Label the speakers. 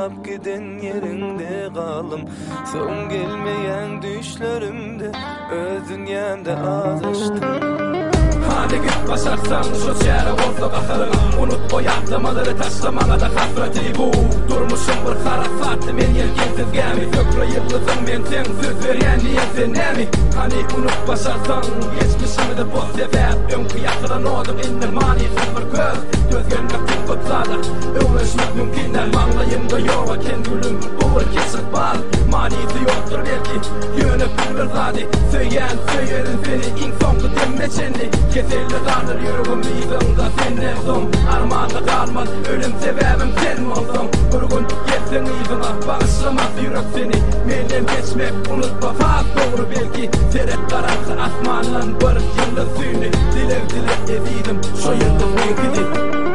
Speaker 1: Taşlap giden ýeriňde galdym Soň gelmeýäň düýşlerimde Öz dünýämde azaşdym.
Speaker 2: Hany git başarsaň şo çäre bolsa gaharyňy Unut o ýatlamalary taşla maňada hasraty Bu durmuşyň bir harasatdy men ýelkensiz gämi Zöhre ýyldyzyň men seň söz berýän diýen sen nämi Hany unut başarsaň geçmişimizi boz sebäp Öňki ýakylan oduň indi manysyz bir köz Döz gelmek kyn köp zada öwrenişmek mümkin däl Maňlaýymda ýok eken gülüm bu bir keç ykbal Manysy ýokdur belki ýöne bil bir zady Söýýän söýerin seni iň soňky demime çenli Keselli galar ýüregim yzyňda senden soň Armanda galmaz ölüm sebäbim sen bolsaň Bir gün gelseň yzyňa bagyşlamaz ýürek seni Menden geçmek unutma has dogry belki Seret garaňky asmandan bir ýyldyz süýndi Dileg dile ezizim şo ýyldyz meňkidi.